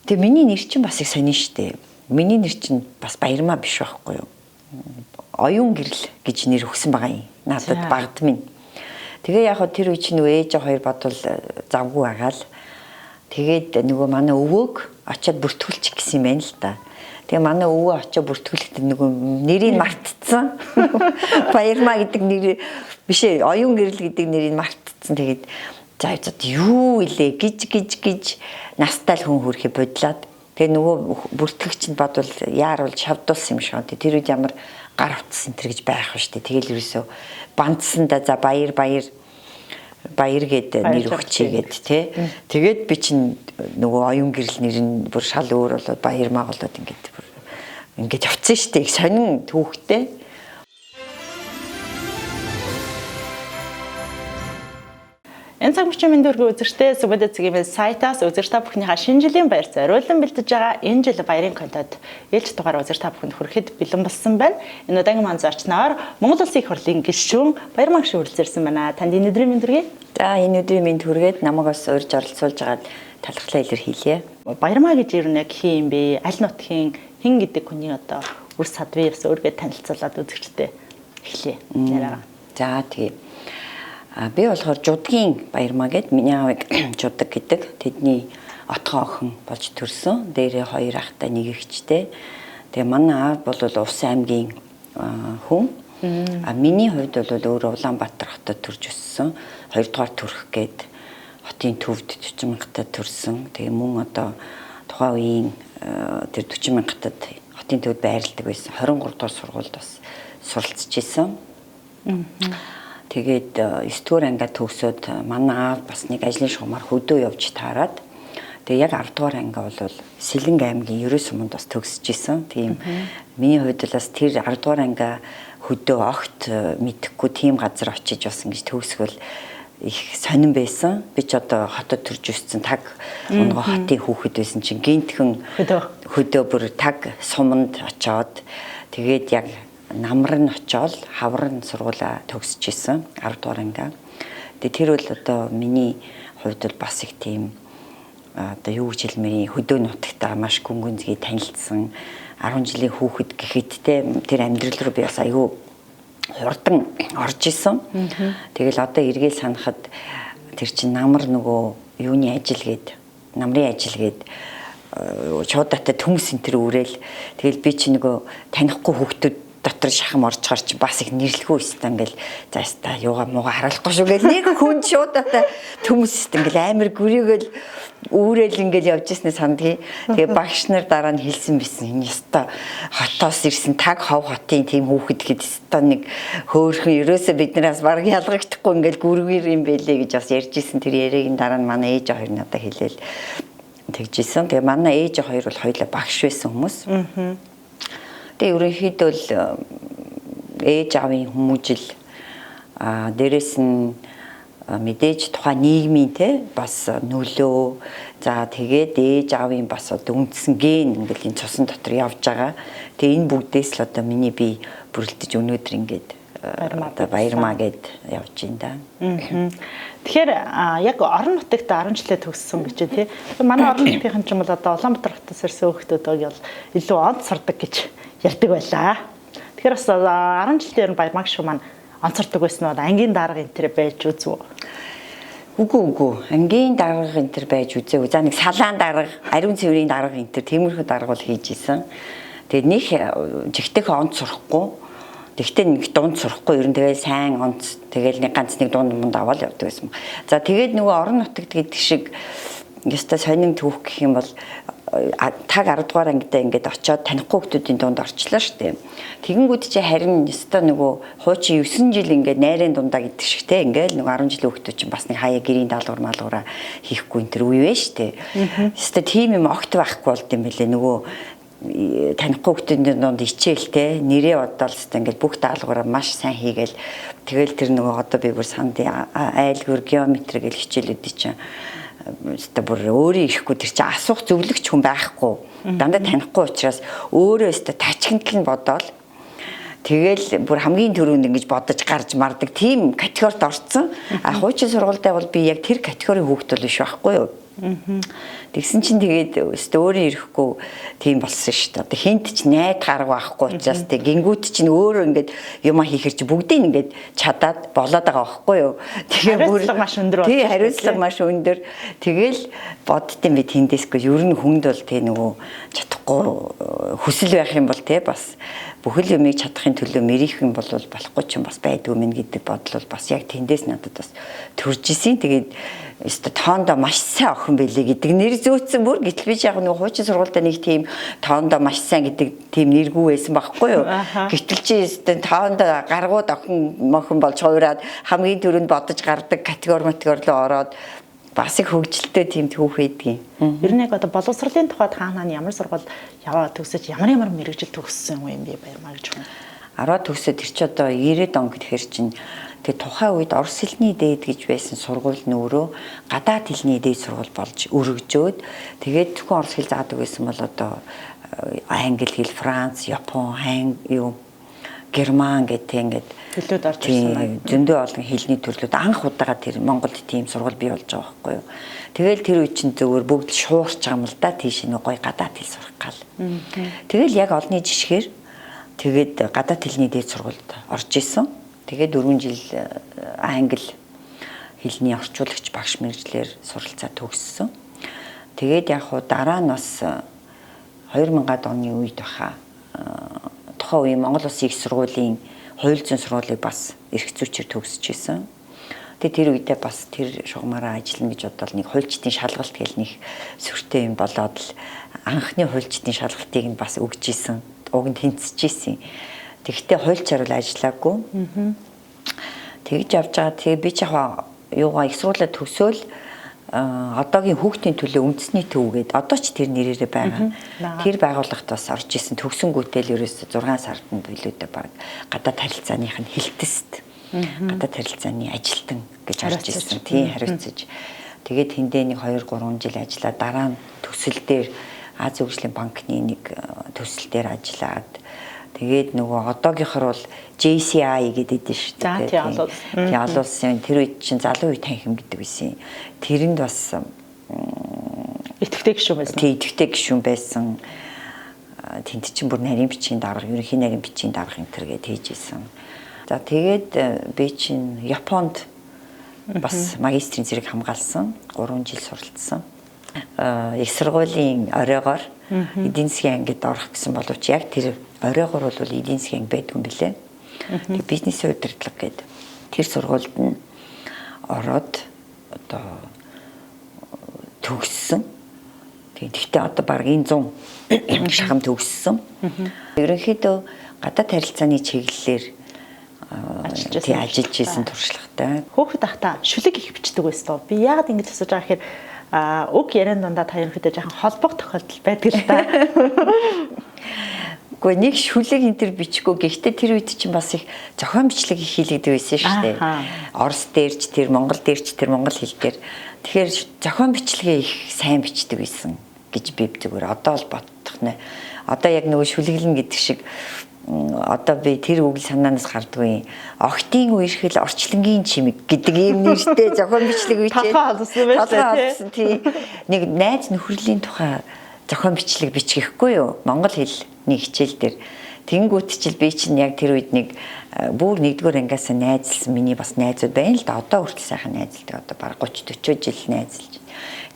Тэгээ миний нэр чинь бас их сонин штэ. Миний нэр чинь бас Баярмаа биш байхгүй юу? Оюун гэрэл гэж нэр өгсөн байгаа юм. Надад багд минь. Тэгээ яг хөө тэр үе чинь нөгөө ээж хоёр бодвол завгүй байгаа л. Тэгээд нөгөө манай өвөөг очиод бүртгүүлчих гэсэн юм байна л да. Тэгээ манай өвөө очиод бүртгүүлэхдээ нөгөө нэрийг мартцсан. Баярмаа гэдэг нэр биш ээ, оюун гэрэл гэдэг нэрийг мартцсан. Тэгээд за за юу илээ гэж гэж гэж настай л хүн хөрхи бодлоод. Тэгээ нөгөө бүртгэгч нь бодвол яаруул шавдуулсан юм шиг. Тэр үед ямар гар утас энэ төр гэж байх вэ штэ. Тэгэл ерөөсөө бандсанда за баяр баяр баяр гээд нэр өгчийгээд тий. Тэгээд би чинь нөгөө оюун гэрэл нэр нь бүр шал өөр болоод Баярмаа болоод ингээд бүр ингээд явцсан штэ. Их сонин түүхтэй. Энэ цаг мөчийн мэнд өргөн үзэгчдээ Сүбэдэ цэгийн сайтаас үзэгч та бүхнийхээ шинэ жилийн баяр зориулан бэлтэж байгаа энэ жил баярын контент ээлж дугаар үзэгч та бүхэнд хүрэхэд бэлэн болсон байна. Энэ удаагийн маань зочноор Монгол Улсын их хурлын гишүүн Баярмаа гишүүн үргэлжлэрсэн байна. Танд энэ өдрийн мэнд хүргэе. За, энэ өдрийн мэнд хүргээд намайг бас урьж оролцуулж байгаад талархлаа илэрхийлье. Баярмаа гэж ер нь яг хин юм бэ? Аль нутгийн хэн гэдэг хүний одоо үр садвыг бас өөргөө танилцуулаад үзэгчдээ эхлэе. Яриагаа. За, тэгээ. Би болохоор Жудгийн Баярмаа гэд миний аавыг Жудаг гэдэг. Тэдний отгон охин болж төрсөн. Дээрээ хоёр ахтай нэг эгчтэй. Тэгээ манай аав бол Увс аймгийн хүн. А миний хувьд бол өөр Улаанбаатар хотод төрж өссөн. Хоёрдугаар төрх гээд хотын төвд 40 мянгатад төрсөн. Тэгээ мөн одоо тухайн үеийн тэр 40 мянгатад хотын төвд байрладаг байсан. 23 дугаар сургуульд бас суралцж исэн. Тэгээд 9 дугаар ангиа төгсөөд манай аав бас нэг ажлын шугамар хөдөө явж таарад тэгээ яг 10 дугаар анги бол Сэлэнг аймгийн Ерөө суманд бас төгсөж исэн. Тийм миний хувьд бол бас тэр 10 дугаар ангиа хөдөө огт мэдэхгүй тийм газар очиж бас ингэж төгсгөл их сонин байсан. Би ч одоо хотод төрж өссөн таг унгоо хотын хүүхэд байсан чинь гинтхэн хөдөө бүр таг суманд очоод тэгээд яг намар нь очоод хавар нь сургуулаа төгсөж исэн 10 дугаар ангиа. Тэгээ тэр бол одоо миний хувьд бол бас их тийм одоо юу гэж хэлмээр хөдөө нутагтаа маш гүн гүнзгий танилцсан 10 жилийн хүүхэд гэхэд те тэр амьдрал руу би бас айгүй хурдан орж исэн. Тэгэл одоо эргээл санахад тэр чинь намар нөгөө юуны ажил гээд намрын ажил гээд шуудатай төмс энэ төр үрээл тэгэл би чи нөгөө танихгүй хүүхдүүд дотор шахам орж гарч бас их нэрлэхүү өстө ингээл за өста юугаа мууга харуулахгүй шүү гэл нэг хүн шуудатай төмс өстө ингээл амар гүрийгэл үүрэл ингээл явж ирснээ сандгийг. Тэгээ багш нар дараа нь хэлсэн бисэн. Энэ өста хотоос ирсэн таг хов хотын тийм хүүхэд гэхэд өста нэг хөөхөн ерөөсөө биднээс бараг ялгагдахгүй ингээл гүргээр юм бэлээ гэж бас ярьж исэн. Тэр яриаг нь дараа нь манай ээж хоёр надад хэлээл тэгж исэн. Тэгээ манай ээж хоёр бол хоёулаа багш байсан хүмүүс. Тэгээ ерөнхийдөө л ээж аавын хүмүүжил дээрэс нь мэдээж тухайн нийгмийн те бас нөлөө за тэгээд ээж аавын бас одоо үндсэн ген ингээл энэ цусан дотор явж байгаа. Тэгээ энэ бүгдээс л одоо миний бие бүрэлдэж өнөөдөр ингээд Баярмаа гэд явж байна да. Тэгэхээр яг орон нутагт 10 жилээ төгссөн гэж тий. Манай орон нутгийн ч юм бол одоо Улаанбаатар хотоос ирсэн хүүхдүүд бол илүү онц сурдаг гэж ярьдаг байлаа. Тэгэхээр бас 10 жилдээ ер нь Баярмаа гişүү маань онцордог байсан нь ангийн дарга энэ төр байж үзв. Үгүй. Ангийн дарга энэ төр байж үзээгүй. За нэг салаан дарга, ариун цэврийн дарга энэ төр тиймэрхүү дарга бол хийж исэн. Тэгээд нэг жигтэйхэн онц сурахгүй. Тэгтээ нэг дунд сурахгүй ер нь тэгэл сайн онц тэгэл нэг ганц нэг дунд мунд аваад явдаг байсан. За тэгээд нөгөө орон нутагт гэдэг шиг ёстой сонин түүх гэх юм бол таг 10 дугаар ангидаа ингээд очиод танихгүй хүмүүсийн дунд орчлоо шүү дээ. Тэгэнгүүт чи харин ёстой нөгөө хуучин 9 жил ингээд найрын дундаа гэдэг шиг те ингээд нөгөө 10 жилийн хүүхдүүд чинь бас нэг хаяа гэрийн даалгавар малгавраа хийхгүй энэ төр үе вэ шүү дээ. Ёстой тийм юм огт байхгүй болд юм бэлээ. Нөгөө танихгүй хүмүүсийн дунд ичээл те нэрээ бодоол ёстой ингээд бүх даалгавраа маш сайн хийгээл тэгэл тэр нөгөө одоо би бүр санд айлгүр геометри гэл хичээлүүдий чинь өстой бүр өөрөө ирэхгүй тэр чинь асуух зөвлөгч хүн байхгүй. Дандаа танихгүй учраас өөрөө өстой тачигнтал нь бодоол тэгэл бүр хамгийн түрүүнд ингэж бодож гарч мардаг тийм категорид орцсон. А хуучин сургуультай бол би яг тэр категорийн хүүхэд бол биш байхгүй юу? Тэгсэн чинь тэгээд өстө өөрөө ирэхгүй тийм болсон шүү дээ. Одоо хинт ч найд гарга байхгүй учраас тэг гингүүт чинь өөрөө ингээд юм хийхэр чи бүгдийг ингээд чадаад болоод байгаа байхгүй юу. Тэгээ бүр маш өндөр болсон. Тий, хариуцлага маш өндөр. Тэгэл боддtiin би тэндээсгүй ер нь хүнд бол тий нөгөө чадахгүй хүсэл байх юм бол тий бас бүхэл юмыг чадахын төлөө мэрийх юм бол болохгүй ч юм бас байдгүй минь гэдэг бодол бол бас яг тэндээс надад бас төрж исэн. Тэгээд өстө тоондоо маш сайн охин байлээ гэдэг нэр зөөцсөн бүр. Гэтэл би яг нөгөө хуучин сургуультай нэг тийм тоондоо маш сайн гэдэг тийм нэргүй байсан байхгүй юу. Гэтэл чи өстө тоондоо гаргууд охин мохин болж хувираад хамгийн түрүүнд бодож гардаг категори категори руу ороод бас их хөгжилтэй тийм түүх байдгийн. Ер нь яг одоо боловсролын тухайд хаана ямар сургууль яваа төгсөж ямар ямар мэргэжил төгссөн юм бэ Баярмаа гэж хүн. 10 төгсөөд тэр чи одоо 90-ад он гэхээр чинь тэгээ тухайн үед орос хэлний дээд гэж байсан сургууль нь өөрөө гадаад хэлний дээд сургууль болж өргөжөөд тэгээд зөвхөн орос хэл заадаг байсан бол одоо англи хэл, франц, япон, хайн юу герман гэдэг ингээд төлөөд орж ирсэн байна. Зөндөө олон хэлний төрлүүд анх удаага тэр Монголд тийм сургууль бий болж байгаа байхгүй юу. Тэгэл тэр үе чинь зөвөр бүгд л шуурч байгаа юм л да, тийш нэг гоё гадаад хэл сурах гал. Тэгэл яг олонний жишгээр тэгээд гадаад хэлний дээд сургуульд орж исэн. Тэгээд 4 жил англи хэлний орчуулагч багш мэргэжлээр суралцаа төгссөн. Тэгээд яг хуу дараа нь бас 2000-ад оны үед баха тухайн үеийн Монгол Улсын их сургуулийн хууль зүйн сургуулийг бас эрх зүйчээр төгсөж исэн. Тэгээд тэр үедээ бас тэр шугамаараа ажиллана гэж бодвол нэг хуульчдын шалгалт гэл нэг сүртэй юм болоод л анхны хуульчдын шалгалтыг нь бас өгч исэн. Уг нь тэнцэж исэн. Тэгэхдээ хуульчаар бол ажиллаагүй. Тэгж явж байгаа. Тэгээ би ч яг юугаа их сургуулиа төгсөөл одоогийн хүүхдийн төлөө үндэсний төв гээд одоо ч тэр нэрээрээ байгаа. Тэр байгууллагт бас орж исэн төгсөнгүүтэл ерөөсө 6 сард нь билүүдээ баг гадаад харилцааных нь хилтэст гадаад харилцааны ажилтан гэж орж исэн. Тийм хариуцаж. Тэгээд тэндээ нэг 2 3 жил ажиллаад дараа нь төсөл дээр Ази хөгжлийн банкны нэг төсөл дээр ажиллаад тэгээд нөгөө одоогийнхор бол JCI гэдэг дээ шүү дээ. Тийм олон улс. Тийм олон улсын тэр үед чинь залуу үе танхим гэдэг байсан. Тэрэнд бас идэвхтэй гишүүн байсан. Тийм идэвхтэй гишүүн байсан. Тэнд чинь бүр нарийн бичгийн дарга, ерөнхий нарийн бичгийн дарга энэ төр гэж хийж исэн. За тэгээд би чинь Японд бас магистрийн зэрэг хамгаалсан. 3 жил суралцсан. Их сургуулийн оройгоор эдийн засгийн ангид орох гэсэн боловч яг тэр оройгоор бол эдийн засгийн анги байдгүй юм билээ. Тэгээ бизнесийн удирдлага гэдэг тэр сургуульд нь ороод одоо төгссөн. Тэгээ гэхдээ одоо баг энэ 100 шахам төгссөн. Ерөнхийдөө гадаад харилцааны чиглэлээр ажиллаж исэн туршлагатай. Хөөхд ахта шүлэг их бичдэг байсан. Би яагаад ингэж асууж байгаа гэхээр үг яриан дундаа та ерөнхийдөө жоохон холбох тохиолдол байдаг л та. Гэхдээ нэг шүлэг энэ төр бичихгүй. Гэхдээ тэр үед чинь бас их зохион бичлэг их хийлэгдэг байсан шүү дээ. Орос дээр ч тэр, Монгол дээр ч тэр, монгол хэл дээр. Тэгэхээр зохион бичлэгээ их сайн бичдэг байсан гэж би зүгээр одоо л боддох нэ. Одоо яг нөгөө шүлэглэн гэдэг шиг одоо би тэр үг санаанаас гардгүй. Огтын үерхэл орчлонгийн чимэг гэдэг ийм нэртэй зохион бичлэг бичээд толгой холсон байж тээ. Тий. Нэг найз нөхөрлийн тухай зохион бичлэг бичихгүй юу? Монгол хэлний хичээл дээр. Тэнгүүт чил би чинь яг тэр үед нэг бүр нэгдүгээр ангиасаа найзлсан миний бас найзууд байна л да. Одоо хүртэл сайхан найзалдаг. Одоо бараг 30 40 жил найзалж.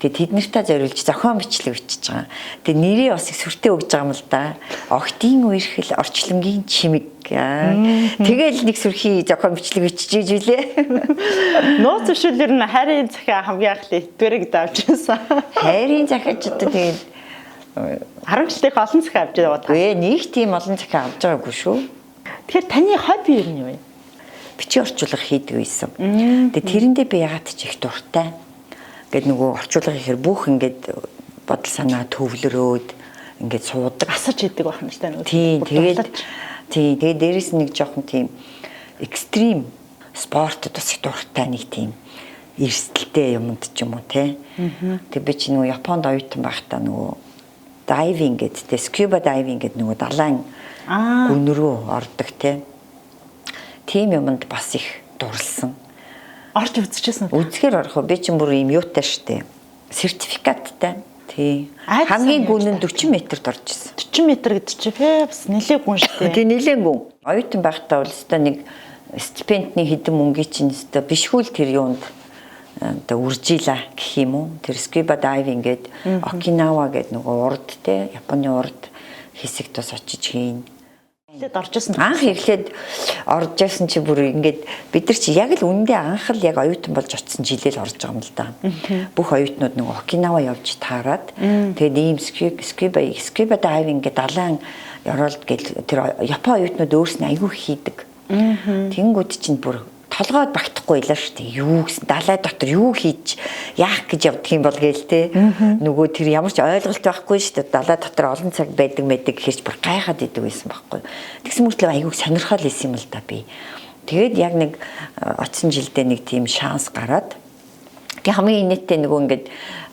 Тэгээ тэд нартай зориулж зохион бичлэг бичиж байгаа. Тэгээ нэрээ бас их сүртэй өгж байгаа юм л да. Огтын үерхэл орчлонгийн чимэг. Тэгэл нэг сүрхий зохион бичлэг бичиж ижүүлээ. Нууц зөвшөөрөл нь хайрын захиа хамгийн анхны итгэврэг давж байсан. Хайрын захиач одоо тэгээд 10 жилийнх олон захиа авч байгаа та. Үгүй нэг тийм олон захиа авч байгаагүй шүү. Тэгэхээр таны хобби юу юм вэ? Бичиг орчуулга хийдэг байсан. Тэгээ тэрэндээ би ягаад ч их дуртай. Ингээд нөгөө орчуулга хийхээр бүх ингээд бодол санаа төвлөрөөд ингээд суудаг. Асарч идэг байх юм л та нөгөө. Тийм тэгээд тийм тэгээд дээрэс нь нэг жоохон тийм экстрим спортод бас их дуртай нэг тийм эрсдэлтэй юмд ч юм уу те. Тэг би чи нөгөө Японд оюутан байхдаа нөгөө дайвинг гэдэг те скюба дайвинг гэдэг нөгөө далайн гүн рүү ордог те. Тийм юмд бас их дурлсан. Орж үзчихсэн үү? Үзэхээр орох уу? Би чинь бүр юм юутай штэ. Сертификаттай. Тий. Хамгийн гүн нь 40 метрт орж исэн. 40 метр гэдэг чи бас нэлээд гүн шүү дээ. Тий, нэлээд гүн. Оюутан байхдаа бол өстой нэг стипендний хэдэн мөнгийг чинь өстой бишгүүл тэр юунд одоо үржиила гэх юм уу. Тэр scuba diving гээд Окинава гээд нөгөө урд те Японы урд хэсэгт бас очиж хийн. Эхлээд орж исэн. Анх эхлээд орж исэн чи бүр ингээд бид нар чи яг л үндэ анх л яг оюутан болж очисон жилээ л орж байгаа юм л да. Бүх оюутнууд нөгөө Окинава явж таарад тэгээд ийм scuba diving гэдэг далайн ёроолд гэл тэр Япон оюутнууд өөрснөө айгүй хийдэг. Тэнгүүд чинь бүр толгойд багтахгүй байлаа шүү дээ. Юу гэсэн далай дотор юу хийж яах гэж явдаг юм бол гээл те. Нөгөө тэр ямар ч ойлголт байхгүй шүү дээ. Далай дотор олон цаг байдаг мэдэг гэхэрч бүр гайхаад идэг байсан байхгүй. Тэгсэн мөртлөө айгүйх сонирхол исэн юм л да би. Тэгээд яг нэг очсон жилдээ нэг тийм шанс гараад тэг хамгийн инээдтэй нөгөө ингээд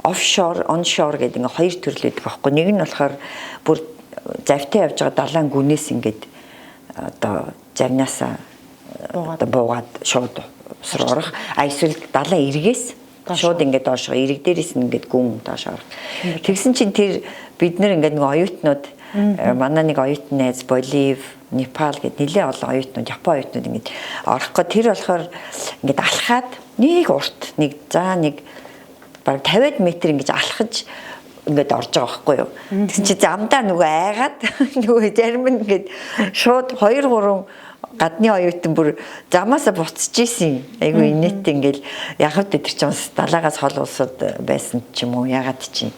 офшор, оншор гэдэг ингээд хоёр төрөл байдаг байхгүй. Нэг нь болохоор бүр завтай явж байгаа далайн гүнээс ингээд одоо завнаасаа буугаад шууд ус руу орох. А эсвэл далайн эргээс шууд ингээд доош эрэг дээрээс нь ингээд гүн доош орох. Тэгсэн чинь тэр бид нэр ингээд нэг оюутнууд манай нэг оюутан найз Болив, Непал гэд нэлээ олон оюутнууд, Япон оюутнууд ингээд орох гэ тэр болохоор ингээд алхаад нэг урт нэг за нэг бараг 50 метр ингэж алхаж ингээд орж байгаа байхгүй юу. Тэгсэн чи замдаа нөгөө айгаад нөгөө зарим нь ингээд шууд 2 3 гадны оюутан бүр замаасаа буцаж исэн. Айгүй инээдтэй ингээл яг л бид нар ч бас далаагаас хол улсад байсан ч юм уу ягаад чи.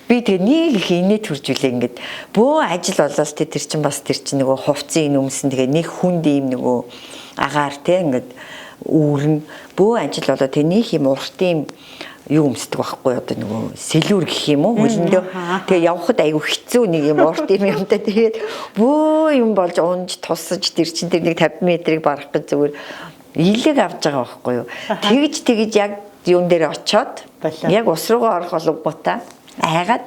Би тэгээ нэг их инээд хуржүүлээ ингээд бөө ажил болоос тэр чинь бас тэр чинь нөгөө хувцсын энэ өмсөн тэгээ нэг хүнд ийм нөгөө агаар те ингээд үүрэн бөө ажил болоо тэгээ нэг юм урт юм юу өмсдөг байхгүй одоо нөгөө сэлүүр гэх юм уу хөлөндөө тэгээ явхад айгүй хэцүү нэг юм урт юм юмтай тэгээд бөө юм болж унж тусаж тэр чин тэр нэг 50 метрийг барах гэж зүгээр илэг авч байгаа байхгүй юу тэгж тэгж яг юун дээр очоод яг ус руугаа орох боловгота айгаад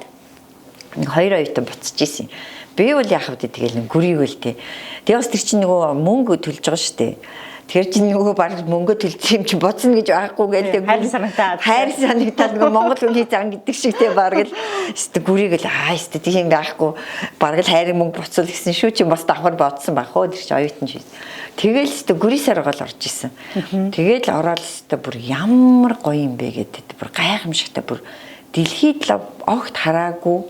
нэг хоёр оюутан буцаж исэн. Би бол яах вэ тэгэл нэг гүрийгэл тэ. Тэгээ бас тэр чинь нөгөө мөнгө төлж байгаа шүү дээ. Тэр чинь нөгөө баг мөнгө төлсөн юм чинь буцна гэж байхгүй гээл хайр санагтаад хайр санагтаад нөгөө Монгол хүний зан гэдэг шиг те бараг л өстө гүрийгэл аа өстө тийм байхгүй бараг л хайрын мөнгө буцвал гэсэн шүү чинь бас давхар бодсон байх уу тэр чинь оюутан чи. Тэгэл өстө гүрийсээр гол орж исэн. Тэгэл ороод өстө бүр ямар гоё юм бэ гэдэг бүр гайхамшигтай бүр дэлхийд л огт хараагүй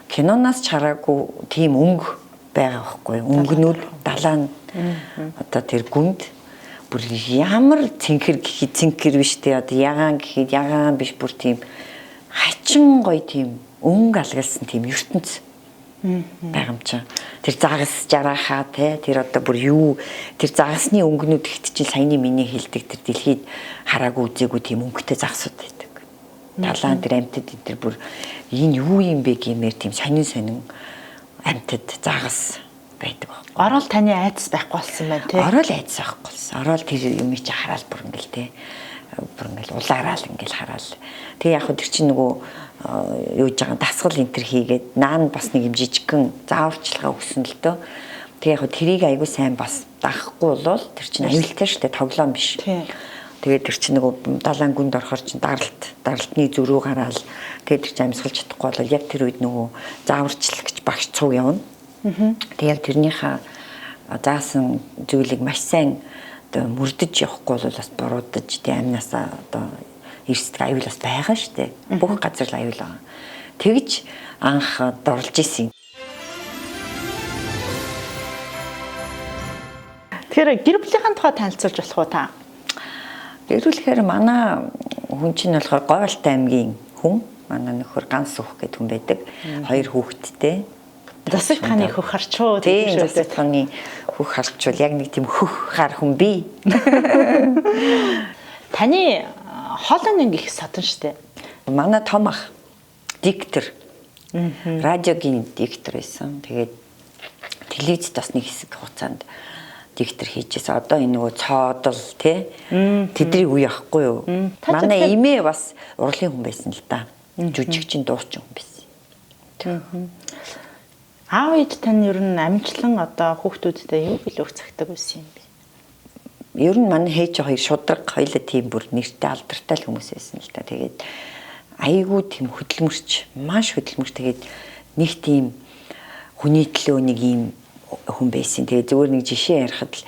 киноноос ч хараагүй тийм өнгө байгаа байхгүй өнгөнүүд далайн одоо тэр гүнд бүр ямар цэнхэр гэхэд цэнхэр биш те одоо ягаан гэхэд ягаан биш бүр тийм хачин гоё тийм өнгө алгалсан тийм ертөнц байгамжаа. Тэр загас жараахаа те тэр одоо бүр юу тэр загасны өнгөнүүд ихт чинь саяны миний хэлдэг тэр дэлхийд хараагүй үзээгүй тийм өнгөтэй загасууд байдаг. Далайн тэр амьтад энэ бүр энэ юу юм бэ гэмээр тийм сонин сонин амьтад загас байдаг. Орол таны айдас байхгүй болсон байна тий. Орол айдас байхгүй болсон. Орол тэр юм чи хараал бүр ингээл тий. Бүр ингээл улаараал ингээл хараал. Тэгээ яг хөө тэр чинь нөгөө юу гэж байгаа дасгал энэ төр хийгээд наан бас нэг юм жижигхэн зааварчилгаа өгсөн л дөө. Тэгээ яг хөө тэрийг айгүй сайн бас дагахгүй болвол тэр чинь аюултай шүү дээ, тоглоом биш. Тэгээд тэр чинь нөгөө далайн гүнд орохоор чинь даралтны зөрүү гараал тэгээд тэр чинь амьсгалж чадахгүй бол яг тэр үед нөгөө зааварчилгч багш цуг явна. Тэг яг тэрнийхээ заасан зүйлийг маш сайн одоо мөрдөж явахгүй бол бас буруудаж тэг амнаасаа одоо эрсдэг аюул бас байгаа шүү дээ. Бүх газар л аюул байгаа. Тэгж анх дурлж исэн. Тэгэхээр гэр бүлийнхэн тухай танилцуулж болох уу та? Гэр бүлхээр манай хүн чинь болохоор Говьалтай аймгийн хүн. Манай нөхөр Ганс Үх гэдэг хүн байдаг. Хоёр хүүхэдтэй. Засаг таны хөх харчуу тийм засаг таны хөх харчуул яг нэг тийм хөх хар хүн би. Таны хоолойн анги их садан штэ. Манай том ах диктор. Радиогийн диктор байсан. Тэгээд телевизэд бас нэг хэсэг хугацаанд диктор хийжсэн. Одоо энэ нөгөө цоодол тий тэдний үе ахгүй юу. Манай эмээ бас урлагийн хүн байсан л да. Жүжигчин дуучин хүн байсан. Аав ээж тань ер нь амжилтлан одоо хүүхдүүдтэй юу билүү цагтаг байсан юм бэ? Ер нь манай хээж хоёр шудраг хоёлаа тийм бүр нэртэй алдартай л хүмүүс байсан л та. Тэгээд Айгүй тийм хөдөлмөрч, маш хөдөлмөрч тэгээд нэг тийм хүний төлөө нэг ийм хүн байсан. Тэгээд зүгээр нэг жишээ ярихад л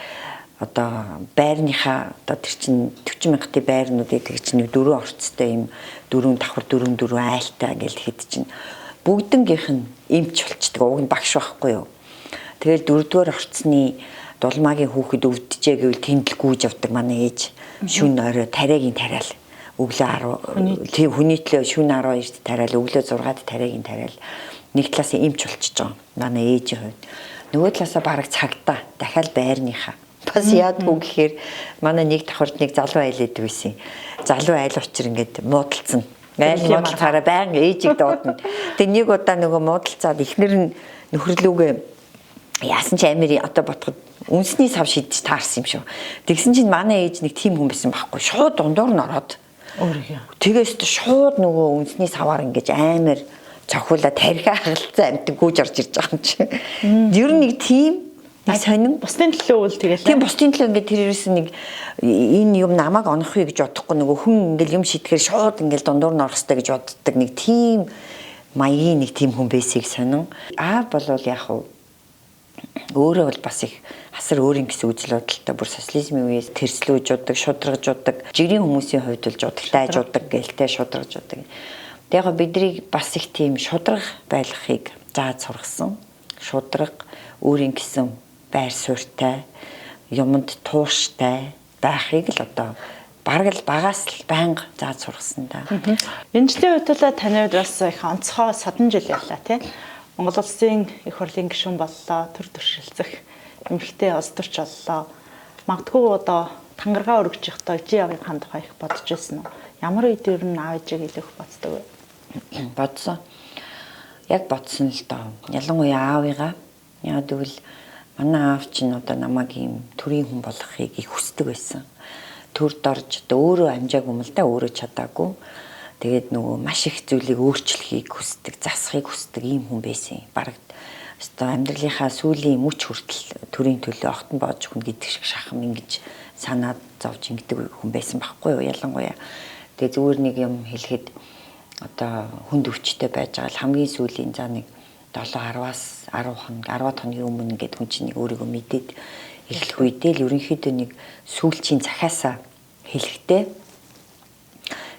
одоо байрныхаа одоо тэр чинь 40 мянгатын байрнууд гэдэг чинь нэг дөрвөн орцтой юм дөрвөн давхар дөрвөн дөрвөн айлтай гэл хэд чинь бүгднгийнх нь эмч болчдөг. Уг нь багш байхгүй юу. Тэгэл дөрөвдүгээр орцны дулмаагийн хүүхэд өвдөжээ гэвэл тэнд л гүйж явдаг манай ээж. Шүн орой тариагийн тариал өглөө 10 тийм хүний төлөө шүн 12-д тариал өглөө 6-д тариагийн тариал нэг талаас эмч болчихж байгаа. Манай ээжийн хувьд. Нөгөө талаасаа бараг цагдаа дахиад байрныхаа. Бас яадгүй гэхээр манай нэг давхарт нэг залуу айл идэв байсан. Залуу айл учир ингээд муудалцсан. Айл муудалцаараа байнга ээжийг дуудана. Тэгээ нэг удаа нөгөө муудалцаад эхнэр нь нөхөрлүүгээ яасан ч амир одоо ботход үнсний сав шидэж таарсан юм шүү. Тэгсэн чинь манай ээж нэг тийм хүн байсан байхгүй. Шууд дундуур нь ороод өөрийгөө. Тэгээс шууд нөгөө үнсний саваар ингэж амар цохиулаа тархиа хагалцсан амт гүйж орж ирж байгаа юм чи. Ер нь нэг тийм нэг сонин бусдын төлөө үл тэгэл. Тийм бусдын төлөө ингээд тэр ерөөс нэг энэ юм намайг онохгүй гэж бодохгүй нөгөө хүн ингээд юм шидэхээр шууд ингээд дундуур нь орох хэрэгтэй гэж боддог нэг тийм маягийн нэг тийм хүн байсыг сонин. Аа болвол яг уу өөрөө бол бас их асар өөрийн гэсэн үзэл бодолтой бүр социализмын үеэс тэрслүүж удаг, шударгаж удаг, жирийн хүмүүсийн хувьд бол жудагтай жудаг гэлтэй шударгаж удаг. Тэг яг бидрийг бас их тийм шударга байлгахыг зааж сургасан. Шударга өөрийн гэсэн байр суурьтай, юмд тууштай байхыг л одоо бараг л багаас л байнга зааж сургасан да. Энэ жилийн үед л таны хувьд бас их онцгой садан жил ялла тий. Монгол улсын их хурлын гишүүн боллоо, төр төршилцэх эмэгтэй улс төрч боллоо. Магадгүй одоо тангаргаа өргөж явахдаа ижи явын хан тухай их бодож байсан уу? Ямар үед ер нь аав ээжийг илүү их боддог вэ? Бодсон. Яг бодсон л доо. Ялангуяа аавыгаа. Яг тэгвэл манай аав чинь одоо намайг ийм төрийн хүн болгохыг их хүсдэг байсан. Төрд орж одоо өөрөө амжаагүй юм л да, өөрөө чадаагүй. Тэгээд нөгөө маш их зүйлийг өөрчлөхийг хүсдэг, засахыг хүсдэг ийм хүн байсан. Бараг өстой амьдралынхаа сүүлийн мөч хүртэл төрийн төлөө огтон боож өгнө гэдэг шиг шахам ингэж санаад зовж ингэдэг хүн байсан байхгүй юу ялангуяа. Тэгээ зүгээр нэг юм хэлэхэд одоо хүнд өвчтэй байж байгаа л хамгийн сүүлийн за нэг 7 10-аас 10 хоног 10 хоногийн өмнө ингээд хүн чинь нэг өөрийгөө мэдээд эхлэх үедээ л ерөнхийдөө нэг сүүлчийн захиасаа хэлэхдээ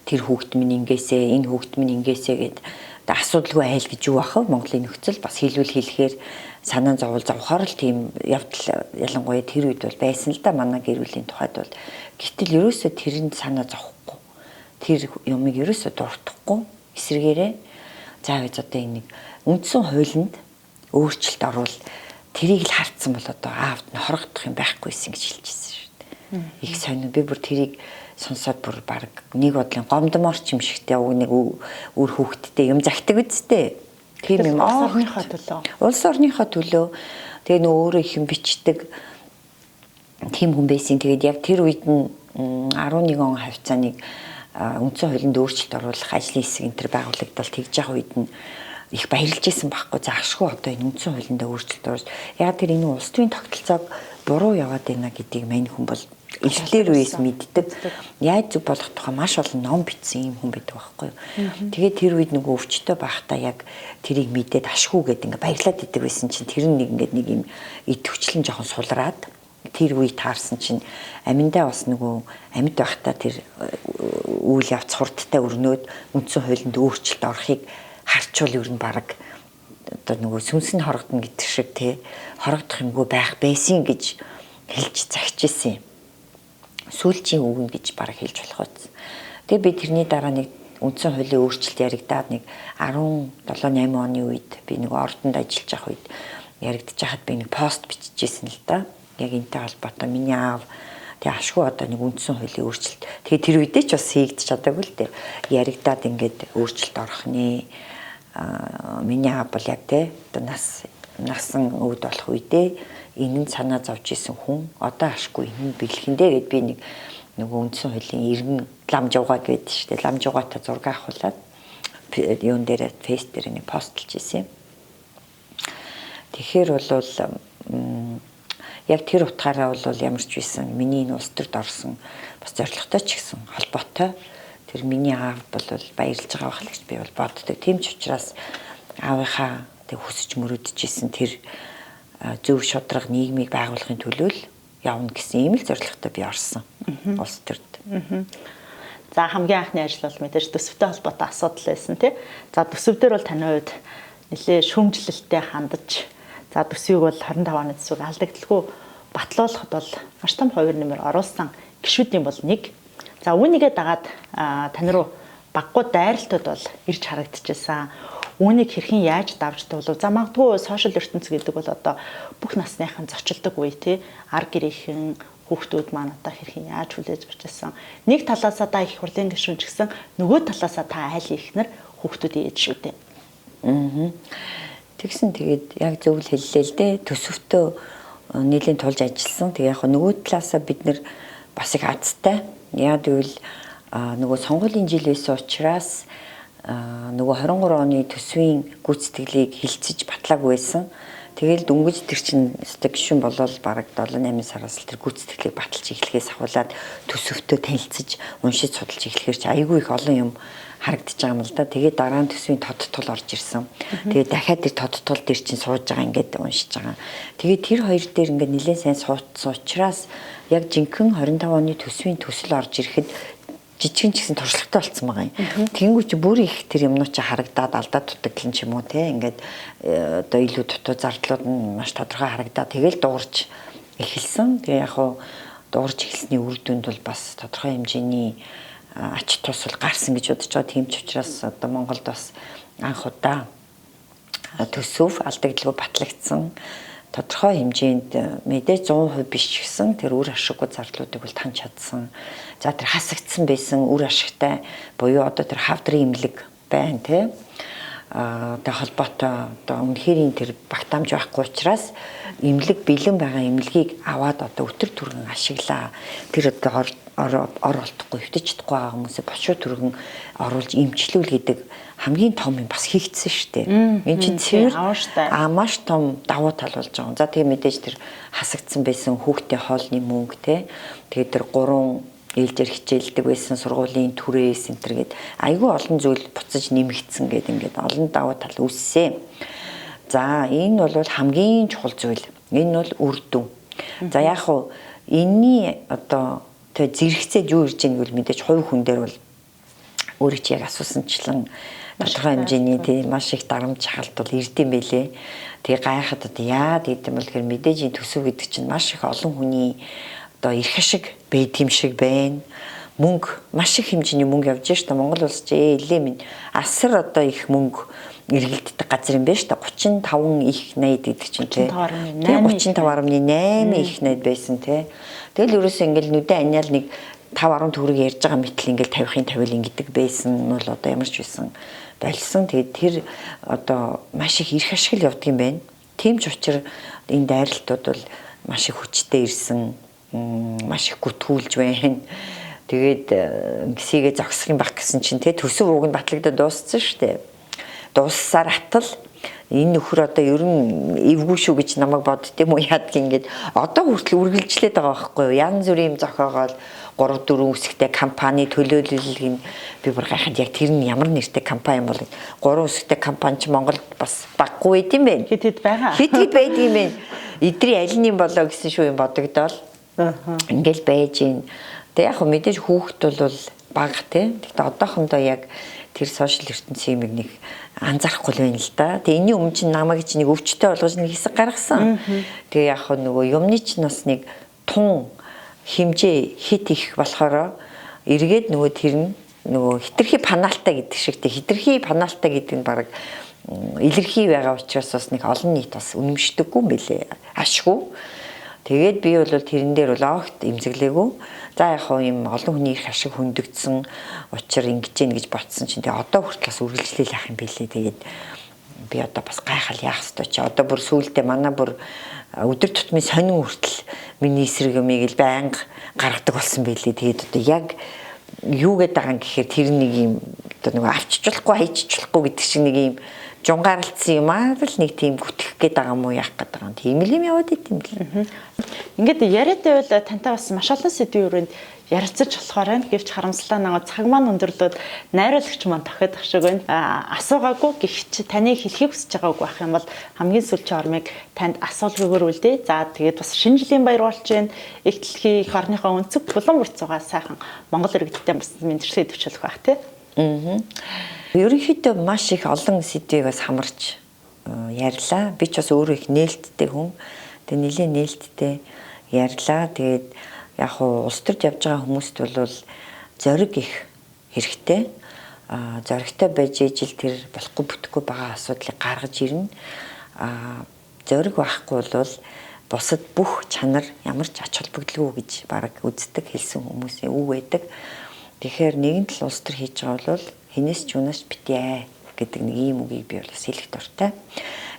тэр хүүхэд минь ингээсээ, энэ хүүхэд минь ингээсээ гэд асуудалгүй айл гэж юу ах вэ? Монголын нөхцөл бас хэлвэл хэлэхээр санаа зоввол зовхоор л тийм явдал ялангуяа тэр үед бол байсан л да манай гэр бүлийн тухайд бол. Гэтэл ерөөсөө тэрэнд санаа зовхгүй. Тэр юмыг ерөөсөө дуртахгүй. Эсрэгээрээ за гэж одоо энэ нэг үндсэн хуулинд өөрчлөлт оруул тэрийг л хартсан бол одоо аавд нь хорогдох юм байхгүйсэн гэж хэлчихсэн шүү дээ. Их сонин би бүр тэрийг сонсоод бүр баг нэг бодлын гомдмоор ч юм шигтэй уг нэг үр хүүхэдтэй юм загтаг үсттэй. Тийм юм улс орныхоо төлөө. Улс орныхоо төлөө тэгээ нөө өөрөө их юм бичдэг тийм хүн байсан. Тэгээд яг тэр үед нь 11 он хавьцааныг үндсэн хуулинд өөрчлөлт оруулах ажлын хэсэг энэ төр байгуулагдал тэгж явах үед нь их баярлж исэн байхгүй. За ашгүй одоо энэ үндсэн хуулиндаа өөрчлөлт оруулж яг тэр энэ улс төрийн тогтолцоог буруу яваад байна гэдгийг мань хүн бол эртлэр үеэс мэддэг. Яаж зүг болох тухай маш олон ном бичсэн юм хүн байдаг байхгүй юу. Тэгээд тэр үед нөгөө өвчтөй байхдаа яг тэрийг мэдээд ашгүй гэд ингээ баярлаад идэг байсан чинь тэр нэг ингээд нэг юм идэвхжлэн жоохон сулраад тэр үе таарсан чинь аминдаа бас нөгөө амьд байхдаа тэр үйл явц хурдтай өрнөөд үндсэн хуулинд өөрчлөлт орохыг харчвал ер нь баг одоо нөгөө сүнс нь хорогдно гэдэг шиг те хорогдох юмгүй байх байсан гэж хэлж загч исэн юм. Сүүлчийн үг нь гэж баг хэлж болох үз. Тэгээ би тэрний дараа нэг үндсэн хуулийн өөрчлөлт яригадаад нэг 17 8 оны үед би нэг ордонд ажиллаж явах үед яригдчих хахад би нэг пост биччихсэн л да. Яг энтэй холбоотой миний аав тэгээ ашгүй одоо нэг үндсэн хуулийн өөрчлөлт. Тэгээ тэр үедээ ч бас хийгдэж чадаагүй л дээ. Яригадаад ингээд өөрчлөлт орох нэ. Миний аав бол яг те одоо насан өвд болох үедээ энэ нь санаа зовж исэн хүн одоо ашгүй энэ нь бэлхэндээ гэд би нэг нөгөө үндсэн хуулийн иргэн лам жуугаа гэдэг шүү дээ. Лам жуугаатай зураг авахулаад юун дээр фейс дээр нэг постлж исэн юм. Тэгэхээр бол яг тэр утгаараа бол ямар ч байсан миний энэ улс төрд орсон бас зорилготой ч гэсэн холбоотой. Тэр миний аав бол баярлж байгаа байх л гэж би бол боддог. Тийм ч учраас аавынхаа тэг хүсэж мөрөөдөж исэн тэр зөв шударга нийгмийг байгуулахын төлөө л явна гэсэн ийм л зорилготой би орсон улс төрд. За хамгийн анхны ажил бол мэдээж төсөвтэй холбоотой асуудал байсан тий. За төсөв дээр бол таны хувьд нэлээ шүүмжлэлтэй хандаж, за төсвийг бол 25 оны төсвийг алдагдaltaгүй батлуулахад бол маш том хувир нэмэр оруулсан гишүүдийн бол нэг. За үүнийгээ дагаад тань руу баггүй дайралтууд бол ирж харагдчихсан. Үүнийг хэрхэн яаж давж туулав? За магадгүй сошиал ертөнц гэдэг бол одоо бүх насныхан зочилдог үе тий. Ар гэрийнхэн хүүхдүүд маань одоо хэрхэн яаж хүлээж авч ирсэн. Нэг талаасаа та их хурлын гишүүн ч гэсэн нөгөө талаасаа та айлын ихнэр хүүхдүүдийн ээж шүү дээ. Тэгсэн тэгээд яг зөв л хэллээ л дээ. Төсөвтөө нийлэн тулж ажилласан. Тэгээ яг нөгөө талаасаа бид нэр бас их азтай. Яг гэвэл нөгөө сонгуулийн жил байсан учраас нөгөө 23 оны төсвийн гүйцэтгэлийг хилцэж батлаагүй байсан. Тэгэл дөнгөж тэр чинь өстой гишүүн болол бараг 7-8 сараас л тэр гүйцэтгэлийг баталж эхлэхээс ахуулаад төсөвтөө танилцаж уншиж судалж эхлэхээр чи айгүй их олон юм харагдаж байгаа юм л да. Тэгээд дараа нь төсвийн тодтол орж ирсэн. Тэгээд дахиад тэр тодтол дээр чинь сууж байгаа ингээд уншиж байгаа. Тэгээд тэр хоёр дээр ингээд нэлээд сайн суудсан учраас яг жинхэнэ 25 оны төсвийн төсөл орж ирэхэд жижигэн ч гэсэн туршлагатай болцсон байгаа юм. Тэнгүү чи бүр их тэр юмнууд чи харагдаад алдаа дутагдал нь ч юм уу те ингээд одоо илүү дутуу зардлууд нь маш тодорхой харагдаад тэгэл дуурч эхэлсэн. Тэгээ яг хуу дуурч эхэлсний үр дүнд бол бас тодорхой хэмжээний ач тус бол гарсан гэж бодож байгаа. Тийм ч учраас одоо Монголд бас анх удаа төсөв алдагдaltaгүй батлагдсан тодорхой хэмжээнд мэдээж 100% биш ч гэсэн тэр үр ашиггүй зардлуудыг бол таньж чадсан. За тэр хасагдсан байсан үр ашигтай буюу одоо тэр хавдрын имлэг байна те. Аа тэ холбоотой одоо үнэхэрийн тэр багтаамж байхгүй учраас имлэг бэлэн байгаа имлэгийг аваад одоо өтөр түргэн ашиглаа. Тэр одоо ор олдохгүй өвдөж чадахгүй байгаа хүмүүсээ бошуу түргэн оруулж эмчлүүл гэдэг хамгийн том юм бас хийгдсэн шүү дээ. Энэ чинь цэвэр маш том давуу тал болж байгаа. За тэгээ мэдээж тэр хасагдсан байсан хүүхдээ хоолны мөнгө те. Тэгээ тэр 3 ээлжээр хичээлдэг байсан сургуулийн түрээс энэ төр гээд айгүй олон зүйл буцаж нэмэгдсэн гээд ингээд олон давуу тал үүссэн. За энэ бол хамгийн чухал зүйл. Энэ бол үр дүн. За яг хуу энэний одоо тэг зэрэгцээд юу ирж байгаа гэвэл мэдээж хувь хүн дээр бол өөрөө чи яг асуусанчлан тодорхой хэмжээний тийм маш их дарамт шахалт бол ирдэм байлээ. Тэгээ гайхаад одоо яа гэдэм бол тэгэхээр мэдээж энэ төсөв гэдэг чинь маш их олон хүний одоо эрх ашиг байдаг юм шиг байна. Мөнгө маш их хэмжээний мөнгө явж штэ Монгол улс чи илээ минь асар одоо их мөнгө эргэлддэг газар юм байна штэ 35 их 80 гэдэг чинь тий 35.8 их 80 байсан тий. Тэгэл ерөөсөө ингээл нүдэн аниал нэг 5 10 төгрөг ярьж байгаа мэтэл ингээл 50-ын 50 ингэдэг байсан нь бол одоо ямар ч байсан болсон. Тэгээд тэр одоо маш их эрх ашиг л явдаг юм байна. Тийм ч учраас энэ дайралтууд бол маш их хүчтэй ирсэн, маш их гүтгүүлж байна. Тэгээд гисийгээ зогсох юм баг гэсэн чинь те төсөв уг нь батлагдаад дууссан шүү дээ. Дууссаар атал энэ нөхөр одоо ер нь эвгүй шүү гэж намайг бодд юм уу яадаг ингээд одоо хүртэл үргэлжлээд байгаа байхгүй юу. Янз бүрийн юм зохиогоол 3 4 үсгтэй компани төлөөлөл гин би бүр гайхаад яг тэр нь ямар нэртэй компани юм бол 3 үсгтэй компани чи Монголд бас баггүй байд юм бэ? Хэд хэд байгаа. Хэд хэд байд юм бэ? Эдрийн аль нь юм болоо гэсэн шүү юм бодогдоол. Ингээл байж гин. Тэг яг мэдээж хүүхэд бол бага те. Тэгтээ одоохондоо яг тэр сошиал ертөнцийн юмыг нэг анзаарахгүй л байна л да. Тэгээ энэний өмнө чинь намайг чинь нэг өвчтэй болгож нэг хэсэг гаргасан. Тэгээ яг нөгөө юмны чинь бас нэг тун хэмжээ хит их болохоор эргээд нөгөө тэр нь нөгөө хитрхи панаалтай гэдэг шиг те хитрхи панаалтай гэдэг нь баг илэрхий байгаа учраас бас нэг олон нийт бас үнэмшдэггүй юм бэлээ. Ашгүй. Тэгээд би бол тэрэн дээр бол огт эмзэглээгүй. За яг хоо юм олон хүний их ашиг хөндөгдсөн учир ингэж гин гэж бодсон чинь тэгээ одоо хүртэл бас үргэлжлээл яах юм бэлээ. Тэгээд би одоо бас гайхал яах ёстой чи. Одоо бүр сүүлдээ манай бүр өдөр тутмын сонин хүртэл миний эсрэг юмыг л байнга гаргадаг болсон байлээ. Тэгээд одоо яг юу гэдэг байгаа юм гэхээр тэр нэг юм одоо нөгөө авчиж болохгүй хайчиж болохгүй гэдэг шиг нэг юм жунгаарлцсан юм аа л нэг тийм гүтгэх гээд байгаа юм уу яах гээд байгаа юм. Тийм л юм яваад идэм бэл. Ингээд яриад байвал тантай бас маш олон сэдвийн өрөөнд ярилцаж болохоор байна. Гэвч харамслаа нэг цаг маань өндөрлөөд найруулагч маань тохиодох шиг байна. Асуугаагүй гихч таны хэлхийг хүсэж байгаа үг байх юм бол хамгийн сүүлийн ормыг танд асуулгүйгээр үлдээ. За тэгээд бас шинэ жилийн баяр болж байна. Их дэлхийн эх орныхоо өнцөг булан бүр цугаа сайхан Монгол иргэдтэй бас мэндчилгээ төвчлөх байх тий. Ерөнхийдөө маш их олон сэдвийг бас хамарч ярьлаа. Би ч бас өөрөө их нээлттэй хүн. Тэгээ нэлээд нээлттэй ярьлаа. Тэгээд яг хуу улс төрд явж байгаа хүмүүст бол зориг их хэрэгтэй. Зоригтой байж ижил тэр болохгүй бүтэхгүй байгаа асуудлыг гаргаж ирнэ. Зориг байхгүй бол бусад бүх чанар ямар ч ач холбогдолгүй гэж бараг үздэг хэлсэн хүмүүсийн үг байдаг. Тэгэхээр нэгэн тал улс төр хийж байгаа бол хинээс ч юунаас битээ гэдэг нэг ийм үгийг би бол бас хэлэх дуртай.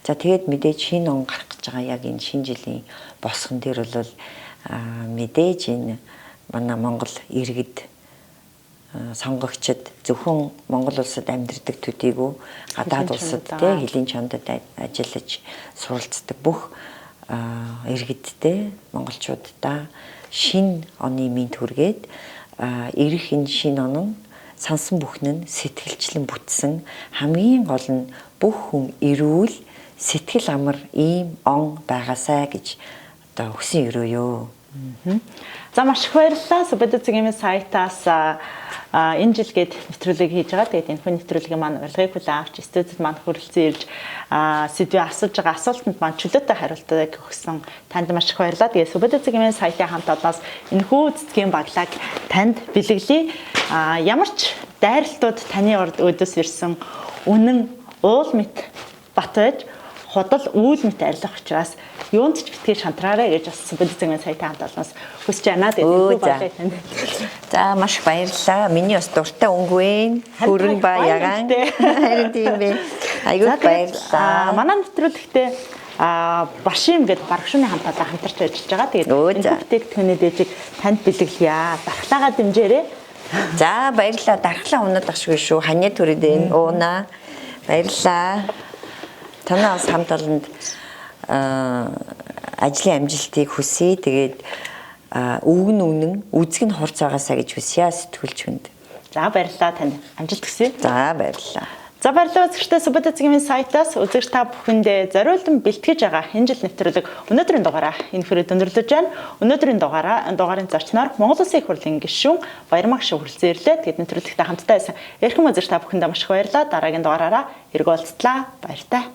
За тэгээд мэдээж шинэ он гарах гэж байгаа яг энэ шинэ жилийн босгон дээр бол мэдээж энэ манай Монгол иргэд сонгогчид зөвхөн Монгол улсад амьдардаг төдийгүй гадаад улсад тий хөлийн чондод ажиллаж суралцдаг бүх иргэдтэй монголчуудаа шинэ оны мэнд хүргээд ирэх энэ шинэ он нь сансан бүхэн нь сэтгэлчлэн бүтсэн, хамгийн гол нь бүх хүн эрүүл сэтгэл амар ийм он байгаасай гэж одоо хүсэн өрөөё. За маш их баярлалаа. Сүбэдэ цэгийн сайтаас энэ жил гээд нэвтрүүлгийг хийж байгаа. Тэгээд энэ хүн нэвтрүүлгийн маань урилгыг хүлээн авч студид маань хүрэлцэн ирж сэдвээ асууж байгаа асуултанд маань чөлөөтэй хариултыг өгсөн танд маш их баярлалаа. Тэгээд Сүбэдэ цэгийн сайтын хамт олноос энэхүү цэцгийн баглааг танд бэлэглэе. Ямар ч дайралтууд таны урд өөдөөс ирсэн үнэн уул мэт бат байж худал үйл мэт арилах учраас юунд ч битгий шантраарай гэж бас Сүбэдэ цэгийн сайтын хамт олноос хүсэж байна. Тэгээд баярлалаа танд. За маш их баярлалаа. Миний бас дуртай өнгө вэ. Бүрэн ба ягаан. Харин тийм бэ. Айгүй баярлалаа. Манай нэвтрүүлэгтээ Башим гэдэг баргшууны хамт олон хамтарч ажиллаж байгаа. Тэгээд энэ бүтээгдэхүүний дээжийг танд бэлэглэе. Дархлаагаа дэмжээрэй. За баярлалаа. Дархлаа унаад ашгүй шүү. Ханы төрөд энэ уунаа. Баярлалаа. Танаа бас хамт олонд ажлын амжилтыг хүсье. Тэгээд үг нь үнэн, үзэг нь хурц байгаасаа гэж хүсье сэтгүүлч хүнд. За баярлалаа танд. Амжилт хүсье. За баярлалаа. За баярлалаа үзэгчдээ Сүбэдэ цэгийн сайтаас үзэгч та бүхэндээ зориулан бэлтгэж байгаа энэ жил нэвтрүүлэг өнөөдрийн дугаараа энэ хүрээд өндөрлөж байна. Өнөөдрийн дугаарын зочноор Монгол Улсын их хурлын гишүүн Баярмаг шиг хүрэлцэн ирлээ. Тэгээд нэвтрүүлэгтээ хамтдаа байсан эрхэм үзэгч та бүхэндээ маш их баярлалаа. Дараагийн дугаараараа эргүү уулзлаа. Баяртай.